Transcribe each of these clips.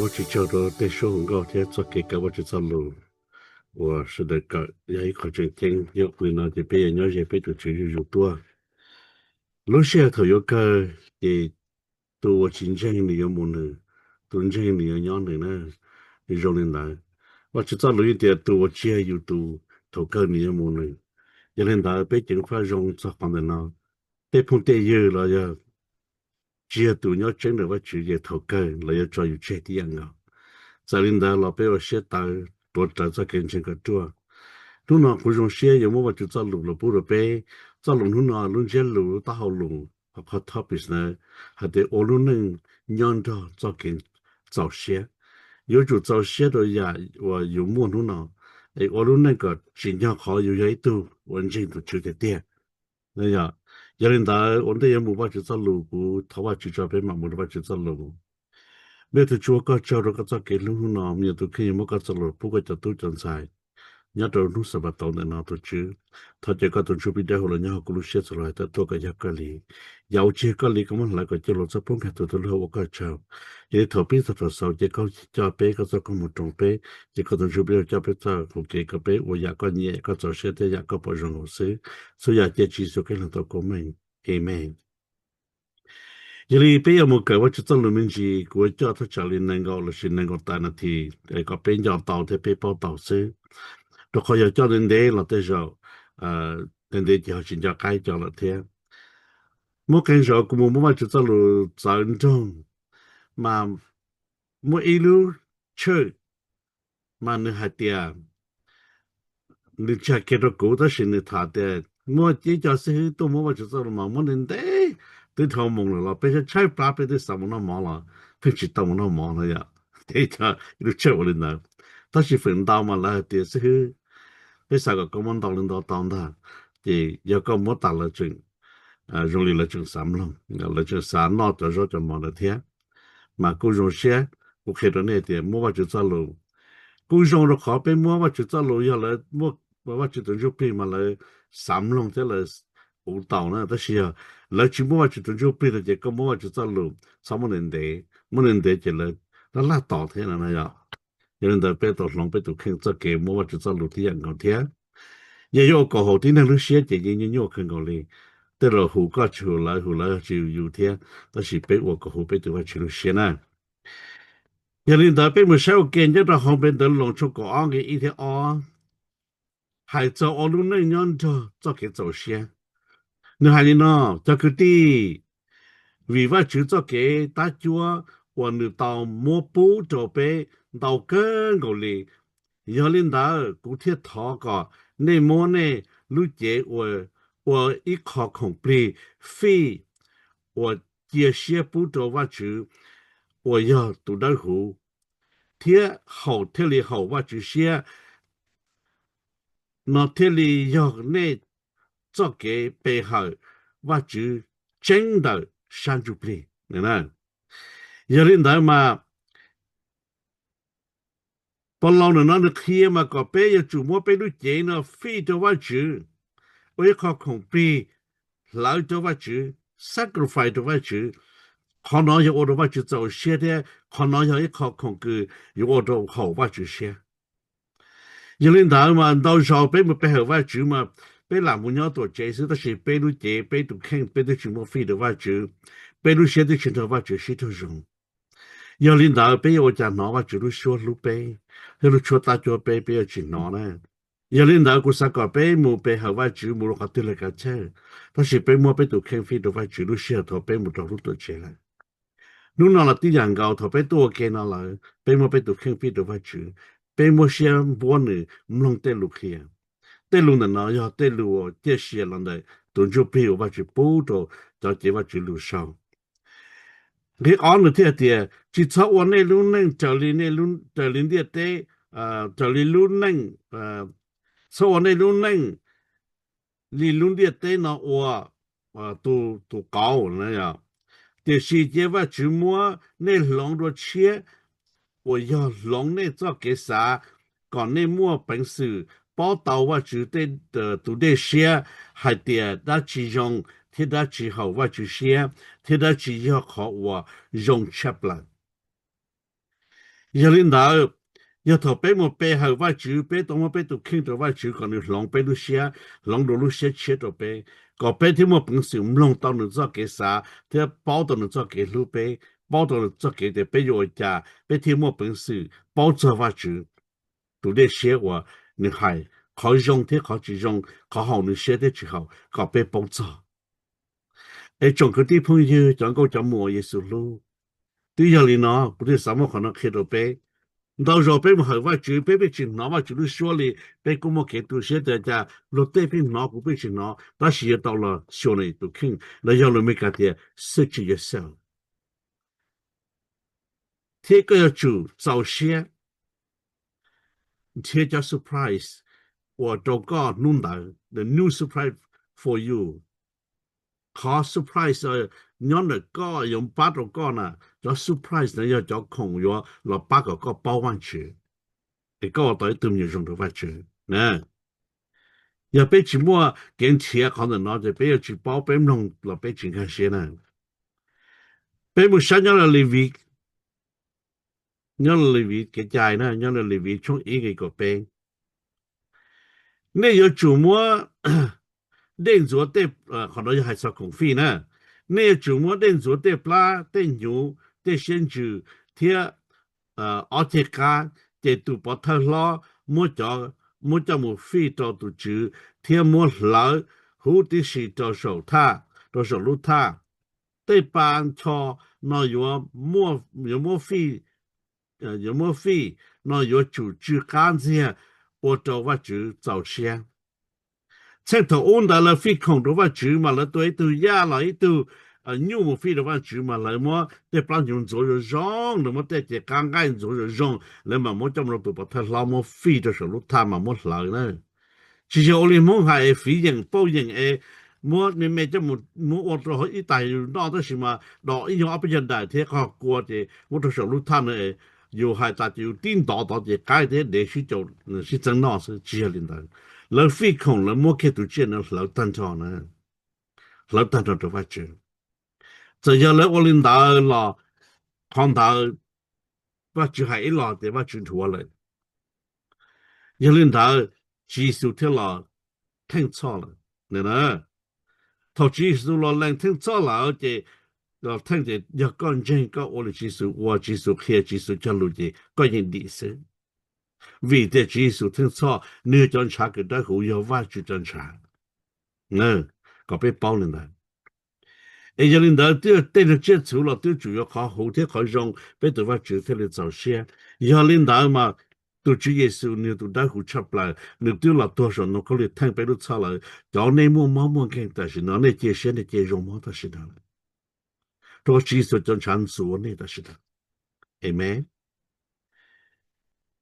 Ua tsaug rau tej suab hu nkauj thiab txoj kev kawm Vajtswv txoj lus uas sawv daws kawm yog ib qho tseem ceeb. Yog li no ces peb yuav nyob ze peb tus Tswv zuj zus tuaj. Lub sij hawm thaum yuav kawg ces tus uas tsis ntseeg nws yuav mus nws, tus ntseeg nws yuav nyob nws na. Nws zoo li ntawd. Vajtswv txoj lus yeej tias tus uas tsiag yus tus, thaum kawg nws yuav mus nws. Yog li ntawd peb ceev faj zoo txog qhov ntawm no. Tej phooj tej ywg los yog tsis yog tus nyob tseeb ntawm Vajtswv ces thaum kawg lawv yuav tso yus tseg tib yam nkaus. Txawm li ntawd los peb ua siab tawv tuav rawv txoj kev ntseeg kom ruaj. Hnub no kuv zoo siab yuav muab Vajtswv txoj lus los pub rau peb. Txoj lus hnub no lub ntsiab lus, lub taub hau lus, qhov topic na, hais tias ua lub neej nyob nrog txoj kev txaus siab. Yuav tsum txaus siab rau yam uas yus muaj hnub no, es ua lub neej kom tsim nyog qhov yus yog ib tug uas ntseeg tus Tswv tiag tiag. Yog li ntawd ua ntej yuav mus Vajtswv txoj lus, kuv thov Vajtswv tso peb mam mus rau Vajtswv txoj lus. Vajtswv, ua koj tsaug rau koj txoj kev hlub hnub no, me nyuam tus kheej yuav muab koj txoj lus pub koj cov tub cov ntxhais nyob rau hnub Xanpataus ntawm no tus Tswv. Thov caw koj tus Ntsuj Plig dawb huv los nyob hauv kuv lub siab txhua lub hais tawm tuaj kom yog koj li. Yam uas tsis yog koj li koj muab hlawv kom coj los txhob pub nkag tus twg lub hauv, ua koj tsaug. Yog li thaum pib txog thaum xaus ces koj coj peb koj txoj koob hmoov roos peb, ces koj tus Ntsuj Plig coj peb txoj hau kev kom peb ua yam koj nyiam koj txaus siab thiab yam koj pom zoo nkaus xwb. Txhua yam cia Tswv Yexus Khetos tau koob meej. Amees. Yog li peb yuav mus kawm Vajtswv txoj lus me ntsis, kuv yuav coj thaj tsam li nees nkaum lossis nees nkaum tawm nas this kom peb nco tau thiab peb paub tau xwb. Rau qhov yog coj ntev ntev los tej zaum ntev ntev ces ho tsis nco qab cov lawm thiab. Muaj qee zaus kuv mus muab Vajtswv txoj lus txawv nroog, mas muaj ib lub church mas nws hais tias, nws tsis hais kiag rau kuv tab sis nws tham tias muaj ib co xib hwb tuaj muab Vajtswv txoj lus mas muab ntev ntev, twb dhau moos lawm los peb tshaib tshaib plab peb twb xav mus noj mov los pheej tsis tau mus noj mov no yom. Ces ib lub church ua li ntawd, tab sis feem ntau mas lawv hais tias xib hwb, peb xav kom koj muab ntau li ntau tau ntag, ces yog koj muab tas lawv tseem zoo li lawv tseem xav mloog, lawv tseem xav noj cov zaub cov mov ntawd thiab. Mas kuj zoo siab, kuv qhia rau nej tias muab Vajtswv txoj lus kuj zoo rau qhov peb muab Vajtswv txoj lus, yog lawv muaj Vajtswv tus Ntsuj Plig mas lawv xav mloog thiab lawv uv tau na. Tab sis yog lawv tsis muaj Vajtswv tus Ntsuj Plig no ces koj muab Vajtswv txoj lus txhob muab ntev ntev, muab ntev ntev ces lawv laj laj tos thiab no yom. Yog li ntawd peb tau hloov peb tus kheej txoj kev muab Vajtswv txoj lus tib yam nkaus thiab. Yog yuav ua kom haum tib neeg lub siab ces yeej nyuaj nyuaj kawg nkaus li. Tej zaum hu koj tsis hu lawv, hu lawv tsis hu yus thiab, tab sis peb ua kom haum peb tus Vajtswv lub siab na. Yog li ntawd peb mus saib ua ke nyob rau hauv Npe Ntawv Loos tshooj kaum ob nqe ib thiab ob, hais txog ua lub neej nyob nrog txoj kev txaus siab. Nws hais li no: Cov kwv tij, vim Vajtswv txoj kev tab cuab uas nws tau muab pub rau peb ntau kawg nkaus li, yog li ntawd kuv thiaj thov kom nej muab nej lub cev ua ib qho khoom plig fij uas cia siab pub rau Vajtswv uas yog tus dawb huv, thiab haum thiaj li haum Vajtswv siab. No thiaj li yog nej txoj kev pe hawm Vajtswv tseeb ntawm sab ntsuj plig. Yog li ntawd mas Paulus ntawm no nws qhia mas kom peb yuav tsum muab peb lub cev no fij rau Vajtswv, ua ib qho khoom plig hlawv rau Vajtswv, sacrifice rau Vajtswv. Qhov no yog ua rau Vajtswv txaus siab thiab qhov no yog ib qho khoom kws yuav ua rau haum Vajtswv siab. Yog li ntawd mas ntau zaus peb mus pe hawm Vajtswv mas peb lam mus nyob tom tsev xwb, tab sis peb lub cev, peb tus kheej peb twb tsis muab fij rau Vajtswv, peb lub siab twb tsis nrog Vajtswv sib raug zoo. Yog li ntawd peb yuav ua cas hnov Vajtswv lub suab hlub peb, thiab lub suab tab cuab peb, peb yuav tsis hnov na. Yog li ntawd kuv xav kom peb mus pe hawm Vajtswv mus rau qhov twg los kav tsij, tab sis peb muab peb tus kheej fij rau Vajtswv lub sij hawm thaum peb mus rau lub tuam tsev lawm. Hnub no los tib yam nkaus, thaum peb tuaj ua ke no lawm, peb muab peb tus kheej fij rau Vajtswv, peb muab siab npuab nws mloog tej lus qhia. Tej lus ntawm no yog tej lus uas ciaj sia los ntawm tus ntsuj plig uas Vajtswv pub rau cov cev Vajtswv lus sau. Nqe ob nws thiaj tias, tsis txhob ua nej lub neej raws li ntiaj teb, raws li lub neej, txhob ua nej lub neej li lub ntiaj teb no ua tus qauv. Tiam sis cia Vajtswv muab nej hloov dua tshiab uas yog hloov nej txoj kev xav, kom nej muaj peev xwm paub tau Vajtswv tej tus dej siab, hais tias dab tsi zoo thiab dab tsi haum Vajtswv siab, thiab dab tsi yog qhov uas zoo tshaj plaws. Yog li ntawd, yog thaum peb mus pe hawm Vajtswv, peb tau muab peb tus kheej rau Vajtswv kom nws hloov peb lub siab, hloov dua lub siab tshiab rau peb, kom peb thiaj muaj peev xwm mloog tau nws txoj kev xav thiab paub tau nws txoj kev hlub peb, paub tau nws txoj kev tias peb yuav ua cas peb thiaj muaj peev xwm paub txog Vajtswv tus dej siab uas nws hais qhov zoo thiab qhov tsis zoo, qhov haum nws siab thiab tsis haum kom peb paub txog. Es tsoom kwv tij phooj ywg, cov nkauj cov muam Yexus hlub, twb yog li no kuv thiaj xav muab qhov no qhia rau peb. Ntau zaus peb mus hawm Vajtswv, peb pheej tsis hnov Vajtswv lub suab li, peb kuj muaj kev tu siab tias cas luag tej pheej hnov kuv pheej tsis hnov, tab sis yuav tau los xyuas nws tus kheej, los yog lus Meskas tias search yourself. Thiab koj yuav tsum txaus siab nrhiav cov surprise uas rau koj hnub ntawd, the new surprise for you. Qhov surprise nyob ntawm koj yuav pab rau koj na, cov surprise no yog cov khoom yuav los pab kom koj paub Vajtswv, es koj ua tau ib tug me nyuam zoo rau Vajtswv na. Yog peb tsis muaj kev nrhiav qhov ntawm no ces peb yuav tsis paub, peb mloog los peb tsis nkag siab na. Peb mus saib nyob Levis, nyob Levis kev cai na, nyob Levis tshooj ib nqe kaum peb. Nej yuav tsum muab dej ntxuav tej, qhov no yog hais txog khoom fij na, nej yuav tsum muab dej ntxuav tej plab, tej hnyuv, tej siab ntsws thiab ob ceg qab, ces tus pov thawj hlob muab coj mus fij rau tus tswv thiab muab hlawv huv tib si rau saum thaj, rau saum lub thaj. Tej pa ncho no yuav muab fij, yuav muab fij no yuav tsum tsw qab ntxiag ua rau Vajtswv txaus siab. Txheej thaum ub ntawd lawv fij khoom rau Vajtswv mas lawv tua ib tug yaj los ib tug nyuj mus fij rau Vajtswv mas lawv muab tej plab hnyuv ntxuav zoo zoo, lawv muab tej ces qab nqaij ntxuav zoo zoo, lawv mam muab coj mus rau tus pov thawj hlob muab fij rau saum lub thaj mas muab hlawv na. Tsis yog ua li Hmoob hais es fiv yeem pauj yeem es muab me me coj mus muab ua rau hauv ib tais yus noj tab sis mas dom ib nyuag ob peb cag daim thiab qhov kua ces muab rau saum lub thaj no es yus hais tas ces yus tib ntov tod ces qaib thiab dev sib caum sib txeeb noj xwb. Tsis yog li ntawd, lawv fij khoom lawv muab kiag tus tsiaj no hlawv tag nrho na, hlawv tag nrho rau Vajtswv. Txawm yog lawv ua li ntawd los qhov ntawd Vajtswv hais ib los tias Vajtswv dhuav lawm. Yog li ntawd, Tswv Yexus thiaj los theej txhoj lawm. Thaum Tswv Yexus los lees theej txhoj lawm ces los theej tias yog koj ntseeg koj ua li Tswv Yexus ua, Tswv Yexus qhia, Tswv Yexus cog lus ces koj yeej dim xwb. Vim tias Tswv Yexus theej txhoj, nws yog cov ntshav kws dawb huv, yog Vajtswv cov ntshav. Kom peb paub li ntawd. Es yog li ntawd twb tej neeg tsiaj txhu los twb tsum yuav qhov huv thiab qhov zoo, peb tus Vajtswv thiaj li txaus siab. Yog li ntawd mas tus Tswv Yexus nws yog tus dawb huv tshaj plaws, nws twb los tuag saum ntoo khaub lig theej peb lub txhoj lawm. Cov nej muaj mob muaj nkeeg tam sim no, nej cia siab nej cia zoo mob tam sim no, rau qhov Tswv Yexus cov ntshav ntxuav nej tam sim no. Amees.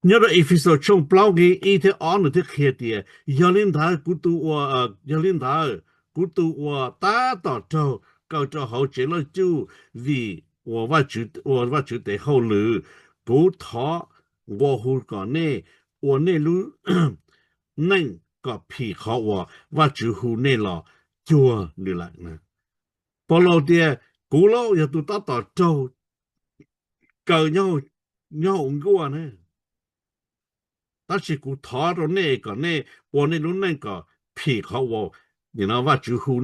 Nyob rau Efexus tshooj plaub nqe ib thiab ob nws thiaj qhia tias, yog li ntawd kuv tus ua, yog li ntawd kuv tus uas tab tom raug kaw rau hauv tsev loj cuj vim ua Vajtswv tes hauj lwm, kuv thov nqua hu kom nej ua nej lub neej kom phim qhov uas Vajtswv hu nej los cuag nws lawm. Paulus tias, kuv lauj, yog tus tab tom raug kaw nyob hauv nkuaj ne, tab sis kuv thov rau nej kom nej ua nej lub neej kom phim qhov uas Vajtswv hu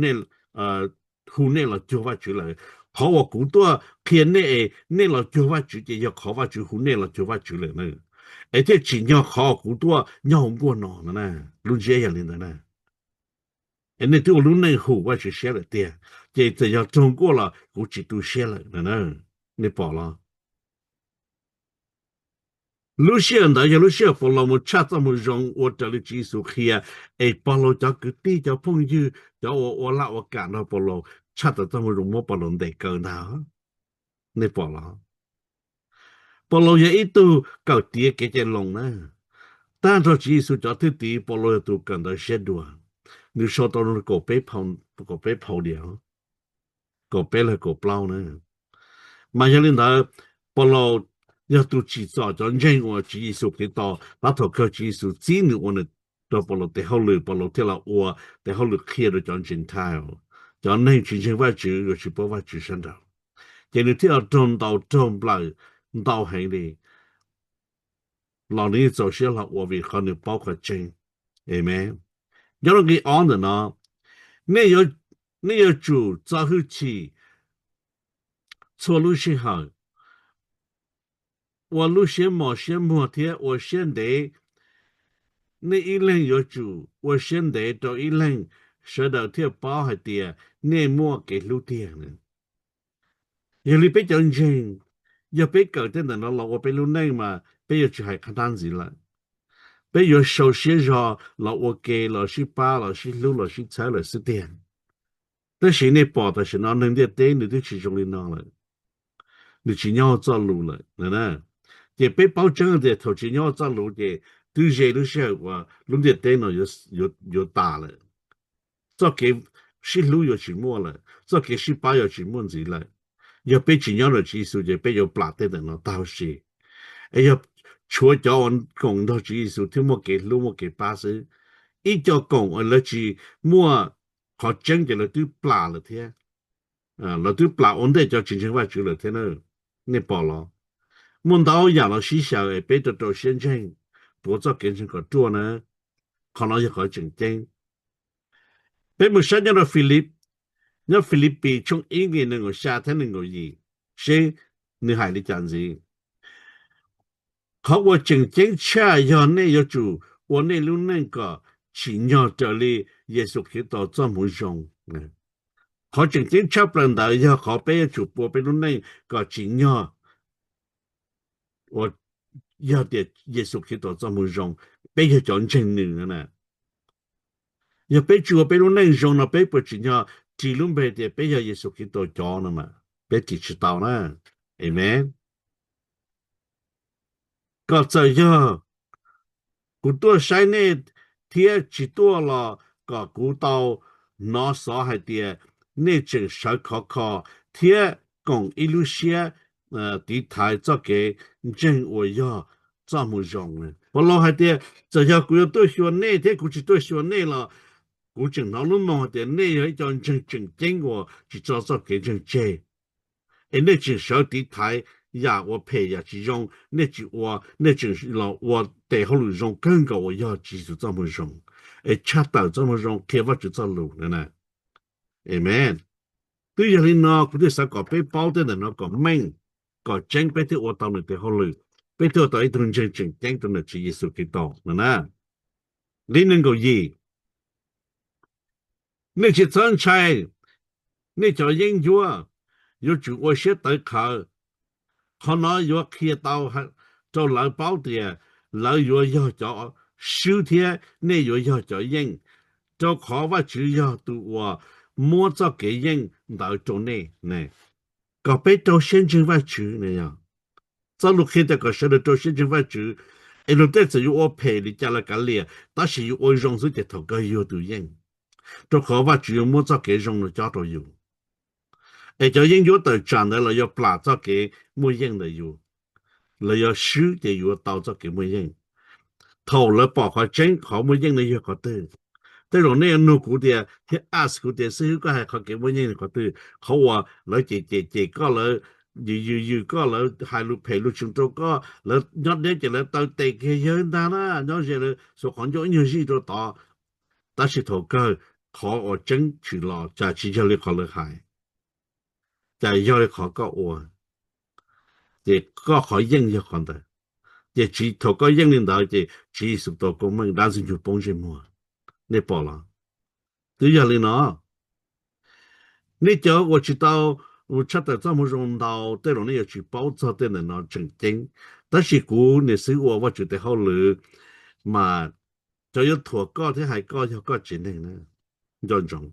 nej los cuag Vajtswv lawm. Qhov uas kuv tuaj qhia nej, nej los cuag Vajtswv ces yog qhov Vajtswv hu nej los cuag Vajtswv lawm na. Es thiaj tsim nyog qhov kuv tuaj nyob hauv nkuaj no no, lub ntsiab yog li ntawd na. Es nej twb ua lub neej hum Vajtswv siab lawm tiag, ces txawm yog raug nkuaj los kuv tsis tu siab lawm na. Nej pom los? Lub sij hawm ntawd yog lub sij hawm Paulus mus tshaj txoj moo zoo ua raws li Tswv Yexus qhia, es Paulus cov kwv tij cov phooj ywg cov uas ua laj ua kam nrog Paulus tshaj tawm txoj moo zoo muab Paulus ntes kaw ntag. Nej pom los? Paulus yog ib tug kawm tiav kev cai loo na. Tag nrho Tswv Yexus cov thwj tim Paulus yog tus kawm ntawv siab dua. Nws sau tau kaum peb phau diam, kaum peb los kaum plaub na. Mas yog li ntawd, Paulus yog tus tsim txom cov ntseeg uas Tswv Yexus Khetos tab thaum kawg Tswv Yexus txib nws ua nws rau Paulus tes hauj lwm, Paulus thiaj los ua tes hauj lwm qhia rau cov Gentile, cov neeg tsis ntseeg Vajtswv, yuav tsis paub Vajtswv sab nraud. Ces nws thiaj los raug ntaus raug nplawm ntau heev li. los nws yeej txaus siab hlo ua vim qhov nws paub qhov tseeb. Amen. Nyob rau nqe ob ntawm no, nej yuav, nej yuav tsum txo hwj chim txhua lub sij hawm, ua lub siab mos siab muag thiab ua siab ntev. Nej ib leeg yuav tsum ua siab ntev rau ib leeg, sawv daws thiaj paub hais tias nej muaj kev hlub tiag. Yog li peb cov ntseeg, yog peb kawm tej ntawm no los ua peb lub neej mas peb yuav tsis hais qhab nab ntxiv lawm. Peb yuav sau siab zog los ua ke, los sib pab, los sib hlub, los sib txhawb lawm xwb tiag. Tab sis nej pom tam sim no neeg ntiaj teb nws twb tsis zoo li no lawm, nws tsis nyob hauv txoj lus lawm. Ces peb paub tseeb tias thaum tsis nyob hauv txoj lus ces twb ze lub sij hawm uas lub ntiaj teb no yuav tas lawm. Txoj kev sib hlub yuav tsis muaj lawm, txoj kev sib pab yuav tsis muaj ntxiv lawm. Yog peb tsis nyob nrog Tswv Yexus ces peb yuav plam tej ntawm no tag huv si. Es yog tshuav cov uas koom nrog Tswv Yexus thiaj muaj kev hlub muaj kev pab xwb. Ib co koom lawv tsis muaj qhov tseeb ces lawv twb plam lawm thiab. Lawv twb plam ua ntej cov tsis ntseeg Vajtswv lawm thiab na. Nej pom los? Muaj ntau yam los sib xyaw es peb rau rau siab ntseeg, tuav txoj kev ntseeg kom ruaj na. Qhov no yog qhov tseem ceeb. Peb mus saib nyob rau Filip, nyob Filipis tshooj ib nqe nees nkaum xya thiab nees nkaum yim, seb nws hais li cas ntxiv. Qhov uas tseem ceeb tshaj yog nej yuav tsum ua nej lub neej kom tsim nyog raws li Yexus Khetos txoj hmoov zoo. Qhov tseem ceeb tshaj plaws ntawd yog qhov peb yuav tsum ua peb lub neej kom tsim nyog uas yog tias Yexus Khetos txoj hmoov zoo, peb yog cov ntseeg nws no na. Yog peb tsis ua peb lub neej zoo no peb puas tsim nyog ris lub npe tias peb yog Yexus Khetos cov no mas peb ris tsis tau na. Amen. Kom txawm yog kuv tuaj saib nej thiab tsis tuaj los kom kuv tau hnov xov hais tias nej tseem sawv khov kho thiab koom ib lub siab tiv thaiv txoj kev ntseeg uas yog txoj hmoo zoo. Paulus hais tias txawm yog kuv yuav tuaj xyuas nej thiab kuv tsis tuaj xyuas nej los kuv tseem hnov lub moo hais tias nej yog ib co ntseeg tseem ceeb uas tsis tso txoj kev ntseeg tseg, es nej tseem sawv tiv thaiv yam uas phem yam tsis zoo, nej tsis ua, nej tseem los ua tes hauj lwm zoo kawg nkaus uas yog Tswv Yexus txoj hmoo zoo, es tshaj tawm txoj hmoo zoo qhia Vajtswv txoj lus na. Amen. Twb yog li no kuv thiaj xav kom peb paub tej ntawm no kom meej, kom tseeb peb thiaj ua tau nws tes hauj lwm, peb thiaj ua tau ib tug ntseeg tseem ceeb rau ntawm Tswv Yexus Khetos no na. Nqe nees nkaum yim, nej tsis txhob ntshai, nej cov yeeb ncuab yuav tsum ua siab tawv qhawv. Qhov no yuav qhia tau rau lawv paub tias lawv yuav yog cov swb thiab nej yuav yog cov yeej, rau qhov Vajtswv yog tus uas muab txoj kev yeej ntawd rau nej. Kom peb rau siab ntseeg Vajtswv ne yog. Txoj lus qhia tias kom sawv daws rau siab ntseeg Vajtswv, es luag tej txawm yuav ua phem li cas los kav liam, tab sis yuav ua zoo xwb ces thaum kawg yog tus yeej, rau qhov Vajtswv yuav muab txoj kev zoo no cob rau yus. Es cov yeeb ncuab tawm tsam ntawd los yuav plam txoj kev muaj yeej ntawm yus, los yog swb ces yuav tau txoj kev muaj yeej. Thaum lawv pom qhov tseeb qhov muaj yeej no yog qhov twg, tej zaum nej yuav nug kuv tias thiab ask kuv tias xib hwb koj hais qhov kev muaj yeej qhov twg, qhov uas lawv cem cem cem koj, lawv yws yws yws koj, lawv hais lus phem lus tseem rau koj, lawv nyob deb ces lawv taw tes kiag yawg ntag na, nyob ze lawv xuas qhov ncauj ib nyuag zij rau tod. Tab sis thaum kawg qhov uas tseeb tshwm los cas tsis yog li qhov lawv hais, cas yog li qhov koj ua, ces koj qhov yeej yog qhov ntawd. Ces tsis, thaum koj yeej li ntawd ces Tswv Yexus tau koob meej dab ntxwg nyoog poob ntsej muag. Nej pom los? Twb yog li no, nej cov uas tsis tau tshaj tawm txoj hmoo zoo ntau tej zaum nej yuav tsis paub txog tej ntawm no tseem ceeb. Tab sis kuv niam xwb ua Vajtswv tes hauj lwm mas cov yuav thuam koj thiab hais koj yog koj tsev neeg na, nco ntsoov.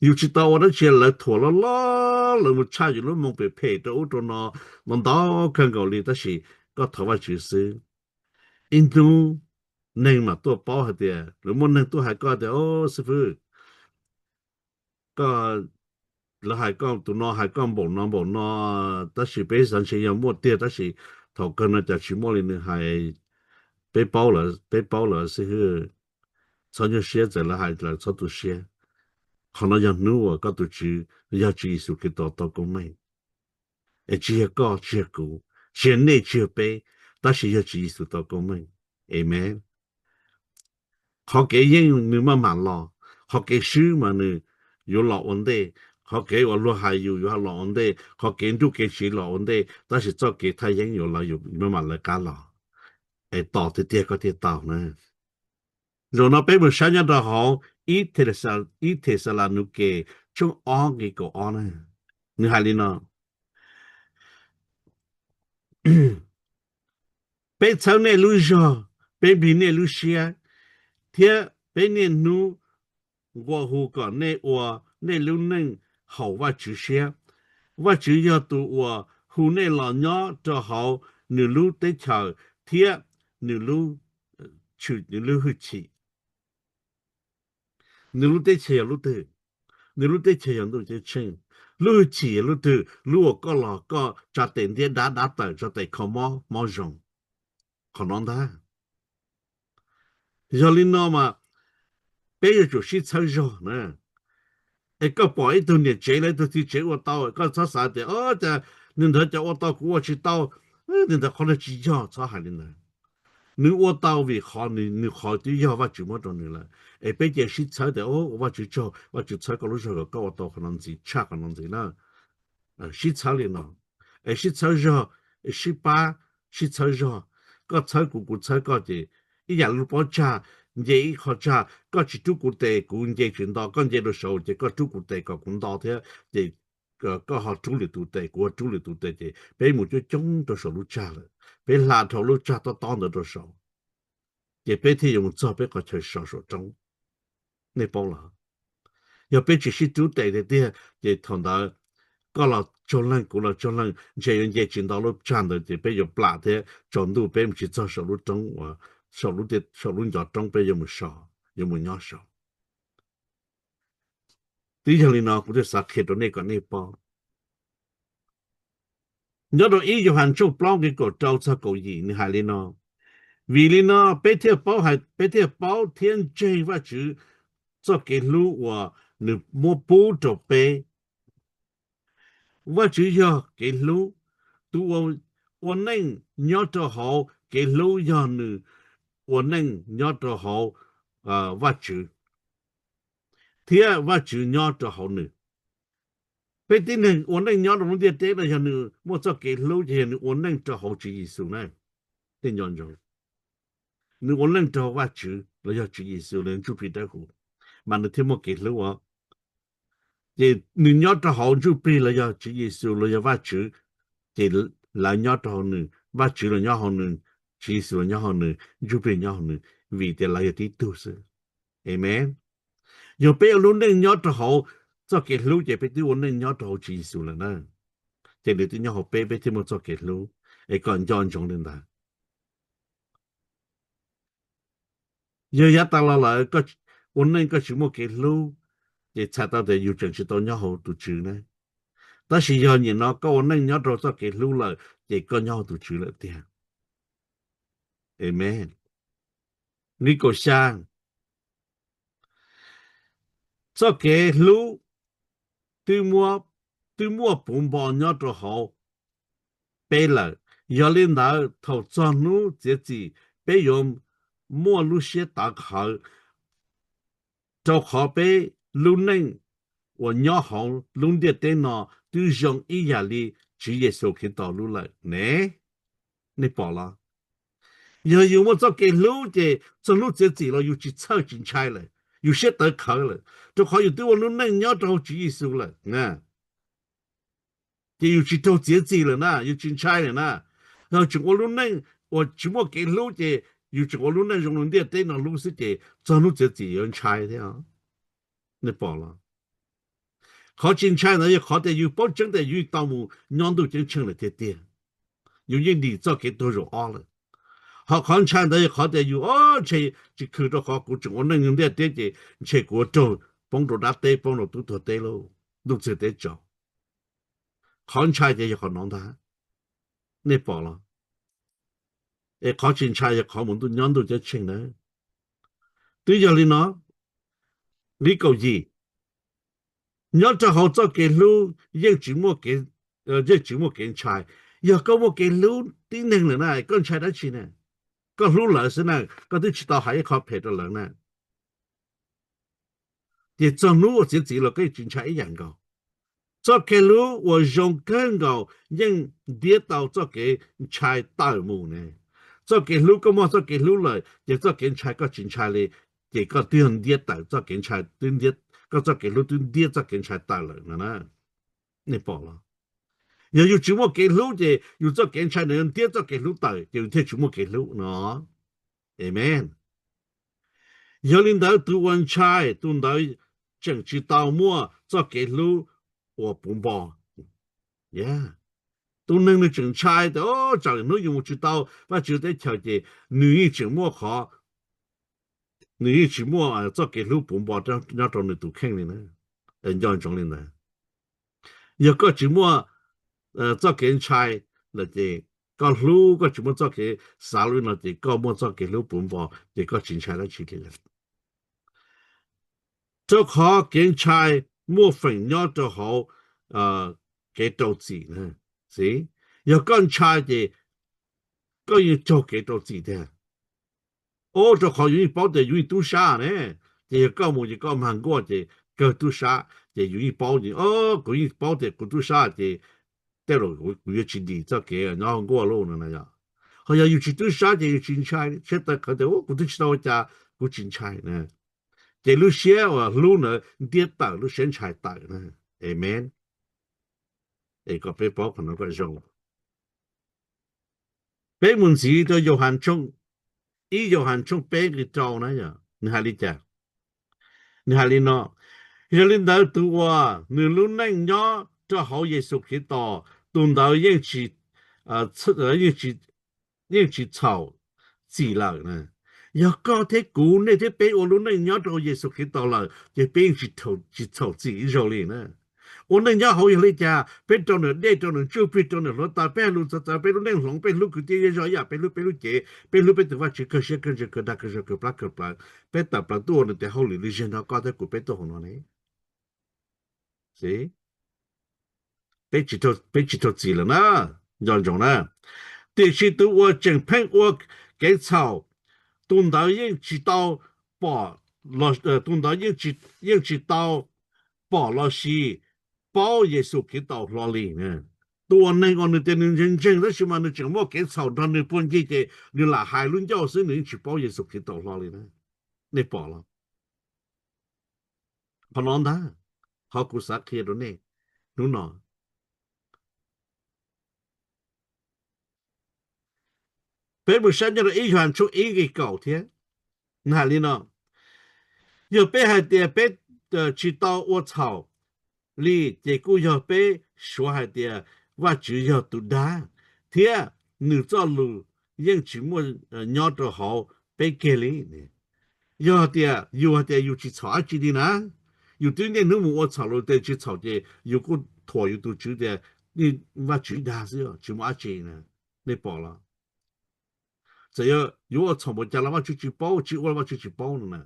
Yus tsis tau ua dab tsi, lawv thuam loj loj, lawv mus tshaj yus lub moo phem phem rau ub rau no, ntau ntau kawg nkaus li, tab sis koj thov Vajtswv xwb. Ib hnub neeg mam tuaj paub hais tias, lawv muaj neeg tuaj hais koj tias, Au, xib fwb, koj, lawv hais koj, tus no hais koj npaum no npaum no, tab sis peb xav ntshe yog muaj tiag, tab sis thaum kawg no cas tsis muaj li nws hais. Peb paub lawm, peb paub lawm xib hwb, txhob nyuaj siab, txawm lawv hais lawm txhob tu siab. Qhov no yog hnub uas koj tus Tswv, yog Tswv Yexus Khetos tau koob meej. Es tsis yog koj, tsis yog kuv, tsis yog nej, tsis yog peb, tab sis yog Tswv Yexus tau koob meej. Amees. Qhov kev yeej nws maj mam los, qhov kev swb mas nws yuav los ua ntej, qhov kev uas luag hais yus yuav los ua ntej, qhov kev nruj kev siv los ua ntej, tab sis txoj kev thaj yeeb yuav los yus maj mam lawv qab los. Es tos tiag tiag koj thiaj tau na. Zaum no peb mus saib nyob rau hauv ib Thexalaunikes tshooj ob nqe kaum ob na. Nws hais li no: Peb txhawb nej lub zog, peb nplig nej lub siab, thiab peb niaj hnub nqua hu kom nej ua nej lub neej haum Vajtswv siab. Vajtswv yog tus uas hu nej los nyob rau hauv nws lub teb chaws thiab nws lub, nws lub hwj chim. Nws lub teb chaws yog lub twg? Nws lub teb chaws yog ntuj ceeb tsheej. Lub hwj chim yog lub twg? Lub uas koj los koj tsa tes ntiab dab dab tawm, tsa tes kho mob mob zoo. Qhov no ntag. Yog li no mas peb yuav tsum sib txhawb zog na. Es koj pom ib tug niam tsev los ib tug txiv tsev ua tau, koj txhob xav tias, o, cas nws ntawd cov ua tau kuv ua tsis tau, nws ntawd qhov no tsis yog, txhob hais li ntawd. Nws ua tau vim qhov nws, nws qhov twb yog Vajtswv muab rau nws lawm. Es peb cia sib txhawb tias, o, ua Vajtswv tsaug, Vajtswv txhawb koj lub zog kom koj ua tau qhov no ntxiv, tshaj qhov no ntxiv na. Sib txhawb li no, es sib txhawb zog, sib pab, sib txhawb zog. Koj txhawb kuv, kuv txhawb koj, ces ib yam lub pob tsag, nce ib qho tsag, koj tsis rub kuv tes kuv nce tsis nto, koj nce rau saud ces koj rub kuv tes kom kuv nto thiab, ces koj ho rub lwm tus tes, kuv ho rub lwm tus tes, ces peb mus coob coob rau saum lub tsag lawm, peb hla dhau lub tsag tob tob ntawd rau saud, ces peb thiaj yuav mus txog peb qhov chaw so saum roob. Nej paub los? Yog peb tsis sib rub tes tiag tiag, ces thaum ntawd koj los tsaug leeg, kuv los tsaug leeg, ntshe yuav nce tsis nto lub tsag ntawd, ces peb yuav plam thiab tsaus ntuj peb mus tsis txog saum lub roob uas, saum lub ncov roob peb yuav mus so, yuav mus nyob saud. Twb yog li no kuv thiaj xav qhia rau nej kom nej paub. Nyob rau ib Yauhas tshooj plaub nqe kaum rau txog kaum yim nws hais li no: Vim li no peb thiaj paub, peb thiaj paub thiab ntseeg Vajtswv txoj kev hlub uas nws muab pub rau peb. Vajtswv yog kev hlub. Tus uas ua neej nyob rau hauv kev hlub yog nws ua neej nyob rau hauv Vajtswv, thiab Vajtswv nyob rau hauv nws. Peb tib neeg ua neej nyob rau lub ntiaj teb no yog nws muaj txoj kev hlub ces yog nws ua neej rau hauv Tswv Yexus na. Tej nco ntsoov, nws ua neej rau Vajtswv los yog Tswv Yexus los yog Ntsuj Plig Dawb Huv, mas nws thiaj muaj kev hlub os. Ces nws nyob rau hauv Ntsuj Plig los yog Tswv Yexus los yog Vajtswv, ces lawv nyob rau hauv nws, Vajtswv los nyob hauv nws, Tswv Yexus los nyob hauv nws, Ntsuj Plig nyob hauv nws, vim tias lawv yog tib tug xwb. Amees. Yog peb ua lub neej nyob rau hauv txoj kev hlub ces peb twb ua neej nyob rau hauv Tswv Yexus lawm na. Ces nws twb nyob hauv peb, peb thiaj muaj txoj kev hlub. Es kom nco ntsoov li ntawd. Yog yav tas los lawm ua neej koj tsis muaj kev hlub, ces txhais tau tias yus tseem tsis tau nyob hauv tus Tswv ne. Tab sis yog nim no koj ua neej nyob rau txoj kev hlub lawm ces koj nyob hauv tus Tswv lawm tiag. Amees. Nqe kaum xya, txoj kev hlub twb muaj puv npo nyob rau hauv peb lawm. Yog li ntawd thaum txog hnub txiav txim peb yuav muaj lub siab tawv qhawv, rau qhov peb lub neej uas nyob hauv lub ntiaj teb no twb zoo ib yam li Tswv Yexus Khetos lub lawm ne. Nej pom los? Yog yus muaj txoj kev hlub ces txog hnub txiav txim los yus tsis txhawj tsis ntshai lawm, yus siab tawv qhawv lawm, rau qhov yus twb ua lub neej nyob rau hauv Tswv Yexus lawm. Ces yus tsis raug txiav txim lawm na, yus tsis ntshai lawm na. Yog tseem ua lub neej uas tsis muaj kev hlub ces yus tseem ua lub neej zoo li ntiaj teb no lub xwb ces txog hnub txiav txim yuav ntshai thiab. Nej pom los? Qhov tsis ntshai ntawd yog qhov tias yus paub tseeb tias yus tau mus nyob ntuj ceeb tsheej lawm tiag tiag, yus yeej dim txoj kev tuag zaum ob lawm. Ho qhov ntshai ntawd yog qhov tias yus, o, ntshe tsis khw rau qhov kuv tseem ua neej ntiaj teb ces ntshe kuv ua raug poob rau dab teb, poob rau tub tuag teb lauj, ntuj txwg teb tsaus. Qhov ntshai ces yog qhov no ntag. Nej pom los? Es qhov tsis ntshai yog qhov mus nyob ntuj ceeb tsheej na. Twb yog li no, nqe kaum yim, nyob rau hauv txoj kev hlub yeej tsis muaj kev, yeej tsis muaj kev ntshai. Yog koj muaj kev hlub tib neeg lawm na, koj ntshai dab tsi na? Koj hlub lawv xwb na, koj twb tsis tau hais ib qho phem rau lawv na. Ces txog hnub uas txiav txim los koj yeej tsis ntshai ib yam nkaus. Txoj kev hlub uas zoo kawg nkaus yeej ntiab tau txoj kev ntshai tawm mus ne. Txoj kev hlub, koj muaj txoj kev hlub lawm ces txoj kev ntshai koj tsis ntshai li, ces koj twb yog ntiab tawm txoj kev ntshai, koj txoj kev hlub twb ntiab txoj kev ntshai tawm lawm no na. Nej pom los? Yog yus tsis muaj kev hlub ces yus txoj kev ntshai nws yuav ntiab txoj kev hlub tawm ces yus thiaj tsis muaj kev hlub no. Amen. Yog li ntawd tus uas ntshai, tus ntawd tseem tsis tau muaj txoj kev hlub uas puv npo. Tus neeg nws tseem ntshai tias tsam hnub yus mus tsis tau Vajtswv teb chaws ces nws yeej tseem muaj qhov, nws yeej tsis muaj txoj kev hlub puv npo nyob rau nws tus kheej li na. Nco ntsoov li ntawd. Yog koj tsis muaj txoj kev ntshai lawm ces koj hlub, koj tsis muaj txoj kev xav li no ces koj muaj txoj kev hlub puv npo ces koj tsis ntshai dab tsi li lawm. Rau qhov kev ntshai muaj feem nyob rau hauv kev rau txim na. Yog koj ntshai ces koj yeej raug kev rau txim tiag. Ua rau qhov yus yeej paub tias yus yeej tub sab ne, ces yog koj mus ces koj mag nkuaj ces kawg tub sab ces yus yeej paub, kuv yeej paub tias kuv tub sab ces tej zaum kuv yuav tsis dim txoj kev nyob nkuaj lauj no na yom. Ho yog yus tsis tub sab ces yus tsis ntshai, siab tawv qhawv tias kuv twb tsis tau ua cas, kuv tsis ntshai na. Ces lub siab uas hlub ntawd ntiab tawm lub siab ntshai tawm na. Amen. Es kom peb paub qhov no kom zoo. Peb mus ntxiv rau Yauhas tshooj, ib Yauhas tshooj peb nqe rau na yom, nws hais li cas? Nws hais li no: Yog li ntawd tus uas nws lub neej nyob rau hauv Yexus Khetos, tus ntawd yeej tsis, yeej tsis txhaum txim lawm na. Yog koj thiab kuv, nej thiab peb ua lub neej nyob rau Yexus Khetos lawm ces peb yeej tsis txhaum txim ib zaug li na. Ua neej nyob hauv yog li cas? Peb rau nws dej, rau nws ntsuj plig, rau nws hluav taws, peb hais lus txawv txawv, peb lub neej hloov, peb hlub kwv tij zej zog ib yam, peb hlub peb lub cev, peb hlub peb tus Vajtswv kawg siab kawg ntsws kawg dag kawg zog kawg plab kawg plawv, peb tawm plaws tuaj ua nws tes hauj lwm li zeg nrog koj thiab kuv peb tuaj hauv no ne. Peb tsis raug txim lawm na, nco ntsoov na. Tiam sis tus uas tseem pheej ua kev txhaum, tus ntawd yeej tsis tau pom, tus ntawd yeej tsis tau pom los sis paub Yexus Khetos hlo li. Tus uas neeg uas nws tias nws ntseeg ntseeg tab sis mas nws tseem muaj kev txhaum nrog nws puag ncig ces nws lam hais lub ncauj xwb, nws yeej tsis paub Yexus Khetos hlo li na. Nej pom los? Qhov no ntag, qhov kuv xav qhia rau nej hnub no. Peb mus saib nyob rau ib Yauhas tshooj ib nqe kaum thiab, nws hais li no: Yog peb hais tias peb tsis tau ua txhaum li ces kuj yog peb suav hais tias Vajtswv yog tus dag, thiab nws txoj lus yeej tsis muaj nyob rau hauv peb kiag li. Yog tias yus hais tias yus tsis txhaum dab tsi li na, yus twb niaj hnub mus ua txhaum los tias tsis txhaum ces yus kuj thuam yus tus tswv tias Vajtswv dag xwb tsis muaj dab tsi na. Nej pom los? Txawm yog yus ua txhaum npaum cas los Vajtswv tsis paub, tsis ua los Vajtswv tsis paub no na.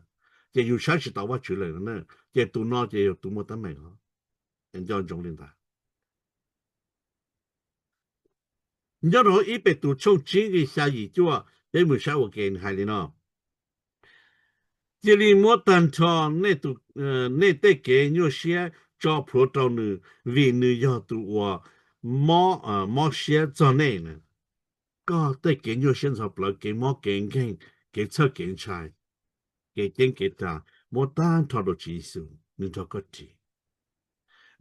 Ces yus saib tsis taus Vajtswv lawm, ces tus no ces yog tus muaj teeb meem os. Nco ntsoov li ntawd. Nyob rau ib Petus tshooj tsib nqe xya yim cuaj, peb mus saib ua ke, nws hais li no: Cia li muab tag nrho nej tej kev nyuaj siab tso plhuav rau nws, vim nws yog tus uas mob siab txog nej na. Koj tej kev nyuaj siab ntxhov plawv, kev mob kev nkeeg, kev txhawj kev ntshai, kev ceeb kev ras, muab tag nrho rau Tswv Yexus, nws nrog koj ris.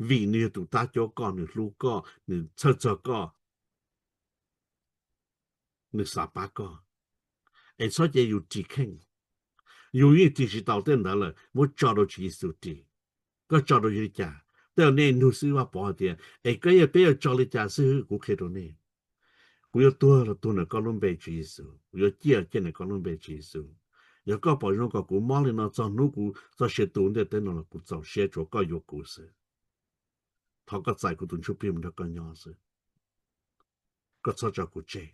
Vim nws yog tus tab cuab koj, nws hlub koj, nws txhawj txog koj, nws xav pab koj. Es txhob cia yus ris kheej, yus yeej ris tsis tau tej ntawd lawm, muab tso rau Tswv Yexus ris. Koj tso rau yus li cas? Tej zaum nej nug xib hwb Vaj Pov hais tias, es koj, peb yuav tso li cas xib hwb? Kuv qhia rau nej. Kuv yuav tuag los tuag ntawm koj lub npe Tswv Yexus, kuv yuav ciaj los ciaj ntawm koj lub npe Tswv Yexus. Yog koj pom zoo kom kuv mob li no txog hnub kuv txoj sia tu ntiaj teb no los kuv txaus siab, tsuav koj yuav kuv xwb. Thov koj txais kuv tus ntsuj plig mus nrog koj nyob xwb, koj txhob tso kuv tseg.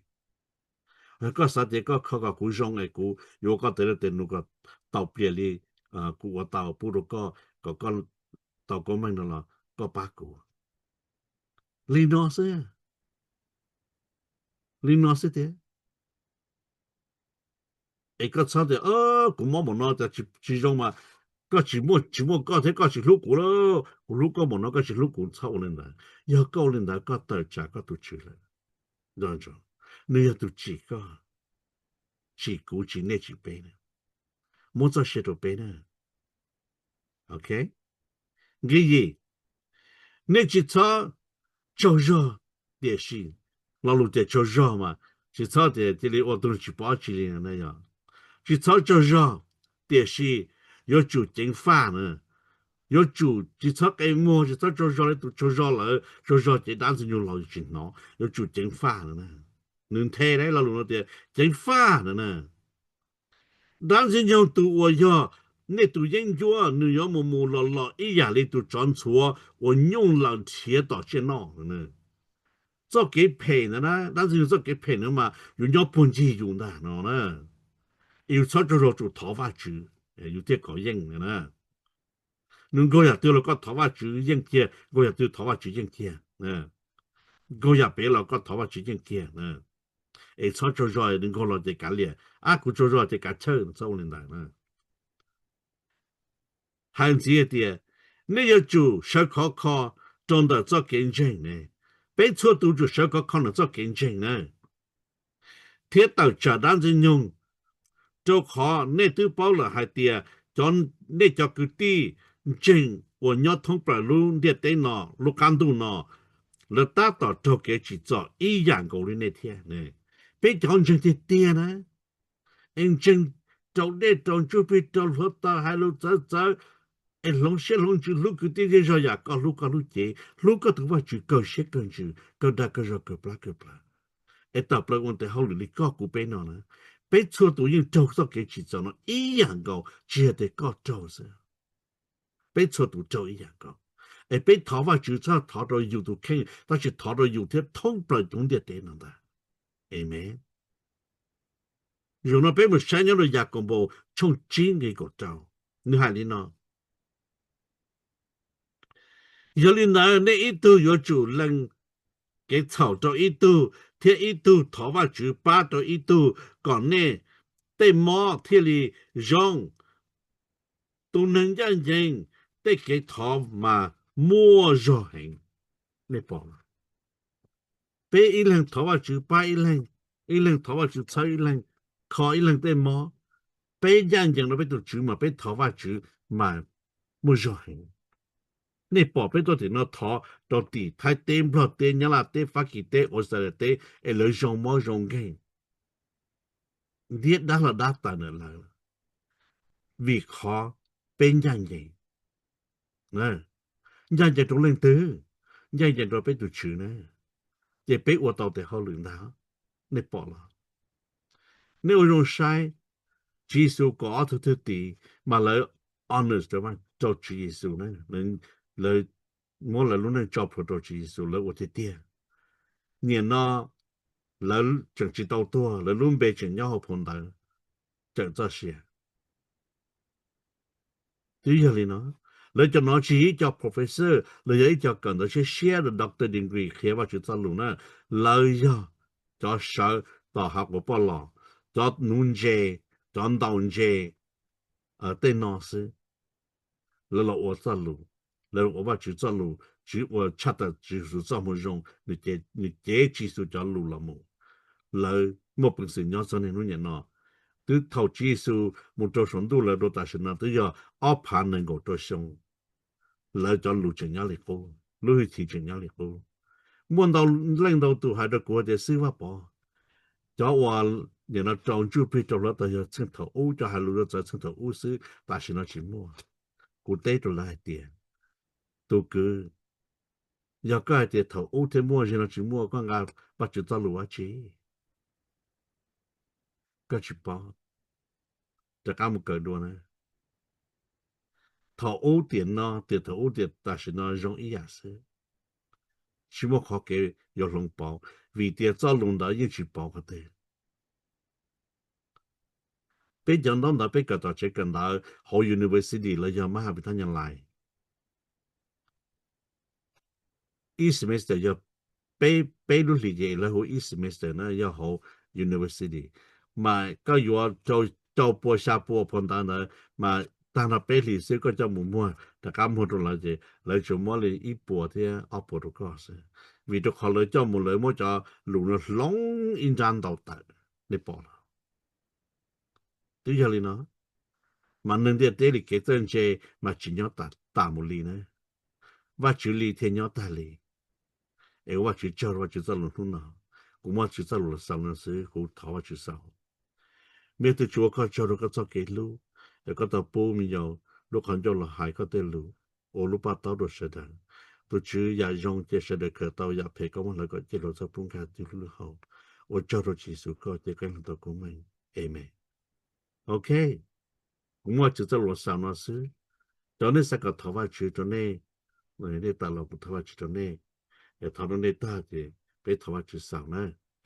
Yog koj xav tias koj kho kom kuv zoo es kuv yuav koj tes laj tes nus kom tau plias li kuv ua tau pub rau koj kom koj tau koob meej no los koj pab kuv. Li no xwb. Li no xwb tiag. Es koj txhob tias, kuv mob npaum no tas tsis zoo mas koj tsis muaj, tsis muaj koj thiab koj tsis hlub kuv lawm, kuv hlub koj npaum no koj tsis hlub kuv, txhob ua li ntawd. Yog koj ua li ntawd koj tawm tsam koj tus Tswv lawm. Nws yog tus tsim koj, tsim kuv, tsim nej, tsim peb na. Muab txoj sia rau peb na. Ok, nqi yim, nej tsis txhob tsaug zog, tiam sis, lo lus tias tsaug zog mas tsis txhob tias cia li ua tug tsis pom dab tsi li na yog. Tsis txhob tsaug zog, tiam sis yuav tsum ceev faj na. Yuav tsum tsis txhob qe muag, tsis txhob tsaug zog li tus tsaug zog lawm, tsaug zog ces dab ntxwg nyoog los tsis hnov, yuav tsum ceev faj na. Nws nthe lo lus no tias ceev faj na na. Dab ntxwg nyoog tus uas yog nej tus yeeb ncuab, nws yuav mus mus los los ib yam li tus tsov ntxhuav uas nyuj laws nrhiav tom tsiaj noj. Txoj kev phem ntawd na, dab ntxwg nyoog txoj kev phem ntawd mas yus nyob puag ncig yus ntag no na. Yus txhob tsaug zog, tsum thov Vajtswv, yus thiaj kov yeej na. Nws nkaug yam twg los koj thov Vajtswv yeej kiag, nkaug yam twg thov Vajtswv yeej kiag. Nkaug yam pem los koj thov Vajtswv yeej kiag. Es txhob tsaug zog, nws nkaug los ces kav liam, ab kuv tsaug zog ces kav chawj, txhob ua li ntawd. Hais ntxiv hais tias, nej yuav tsum sawv khov kho rau ntawm txoj kev ntseeg ne. Peb txhua tus tsum sawv khov kho ntawm txoj kev ntseeg na, thiab tawm tsam dab ntxwg nyoog, rau qhov nej twb paub lawm hais tias cov, nej cov kwv tij ntseeg uas nyob thoob plaws lub ntiaj teb no, lub qab ntuj no, lawv tab tom raug kev tsim txom ib yam nkaus li nej thiab. Peb cov ntseeg tiag tiag na, es ntseeg rau dej rau ntsuj plig rau hluav taws, hais lus txawv txawv, es hloov siab hloov ntsws hlub kwv tij zej zog yam koj hlub koj lub cev, hlub koj tus Vajtswv kawg siab kawg ntsws, kawg dag kawg zog, kawg plab kawg plawv. Es tawm plaws ua tes hauj lwm li koj kuv peb no na, peb txhua tus yeej raug txoj kev tsim txom no ib yam nkaus, tsis yog tias koj raug xwb. Peb txhua tus raug ib yam nkaus. Es peb thov Vajtswv txhob thov rau yus tus kheej, tab sis thov rau yus thiab thoob plaws lub ntiaj teb no ntag. Amees. Zaum no peb mus saib nyob rau Yakaunpaus tshooj tsib nqe kaum rau, nws hais li no: Yog li ntawd nej ib tug yuav tsum lees kev txhaum rau ib tug, thiab ib tug thov Vajtswv pab rau ib tug, kom nej tej mob thiaj li zoo. Tus neeg ncaj ncees tej kev thov mas muaj zog heev. Nej pom, peb ib leeg thov Vajtswv pab ib leeg, ib leeg thov Vajtswv txhawb ib leeg, kho ib leeg tej mob. Peb ncaj ncees rau peb tus Tswv mas peb thov Vajtswv mas muaj zog heev. Nej pom peb tuaj tim no thov rau tim Thaib teb, Nplog teb, Nyab Laj teb, Fab Kis teb, Australia teb, es lawv zoo mob zoo nkeeg, ntiab dab los dab tas ntawm lawv, vim qhov peb ncaj ncees. Ncaj ncees rau leej twg? Ncaj ncees rau peb tus Tswv na, ces peb ua tau tes hauj lwm ntag. Nej pom los? Nej ua zoo saib, Tswv Yexus kaum ob tug thwj tim mas lawv honest rau Tswv Yexus na, lawv muab lawv lub neej tso plhuav rau Tswv Yexus, lawv ua tiag tiag. Nim no lawv tseem tsis tau tuag, lawv lub npe tseem nyob hauv phau ntawv tseem txoj sia. Twb yog li no, lawv cov no tsis yog ib co professor los yog ib co kawm ntawv siab siab, doctor degree qhia Vajtswv txoj lus na. Lawv yog cov sawv tom hav quas poj los, cov nuv ntses, cov ntaus ntses tej no xwb. Lawv los ua txoj lus, lawv los ua Vajtswv txoj lus, Tswv ua tshaj tawm Tswv Yexus txoj moo zoo, nws cev Tswv Yexus cov lus los mus. Lawv muaj peev xwm nyob txog niaj hnub nim no. Twb thaum Tswv Yexus mus rau saum ntuj lawm rau tam sim no twb yog ob phav nees nkaum rau xyoo. Lawv cov lus tseem nyob li qub, lub hwj chim tseem nyob li qub. Muaj ntau leej ntau tus hais rau kuv tias, Xib Vaj Pov, cov uas nim no rau ntsuj plig rau hluav taws yog txheej thaum ub, cov hais lus txawv txheej thaum ub xwb, tam sim no tsis muaj. Kuv teb rau lawv hais tias, tus kwv, yog koj hais tias thaum ub thiaj muaj, zaum no tsis muaj, koj nqa Vajtswv txoj lus ua dab tsi? Koj tsis paub, rov qab mus kawm dua na. Thaum ub tiam no tias thaum ub tias tam sim no zoo ib yam xwb, tsis muaj qhov kev yuav hloov pauv, vim tias txoj lus ntawd yeej tsis pauv qhov twg. Peb cov ntaub ntawv peb kawm tom tsev kawm ntawv hauv university los yog mab has vim thab nyab lais, ib semester yog peb lub hlis ces lawv hu ib semester na yog hauv university, mas koj yuav rau pua xya pua phau ntawv ntawd mas tag nrho peb hlis xwb koj coj mus muag rov qab muag rau lawv ces lawv tsuas muab li ib puas thiab ob puas rau koj xwb. Vim rau qhov lawv coj mus lawv muab cov lus no hloov ib nrab ntau tawm, nej pom los twb yog li no. Mas neeg ntiaj teb li kev txawj ntse mas tsis nyob tas mus li na, Vajtswv li thiaj nyob tag li. Es ua Vajtswv tsaug rau Vajtswv txoj lus hnub no, kuv muaj Vajtswv txoj lus los xaus no xwb, kuv thov Vajtswv xaus. Me tub Tswv, ua koj tsaug rau koj txoj kev hlub, es koj tau pub me nyuam lub qhov ncauj los hais koj tej lus, ua lub paj taub rau sawv daws. Tus Tswv, yam zoo ces sawv daws khaws tau, yam phem koj muab hlawv kom ciaj hluas txhob pub nkag twg lub lub hau. Ua tsaug rau Tswv Yexus koj ces koj ib leeg tau koob meej. Amen. Ok, kuv muaj Vajtswv txoj lus xaus no xwb. Cov nej xav kom thov Vajtswv rau nej, nej tau los kuv thov Vajtswv rau nej. Thov rau nej tag ces peb thov Vajtswv xaus na.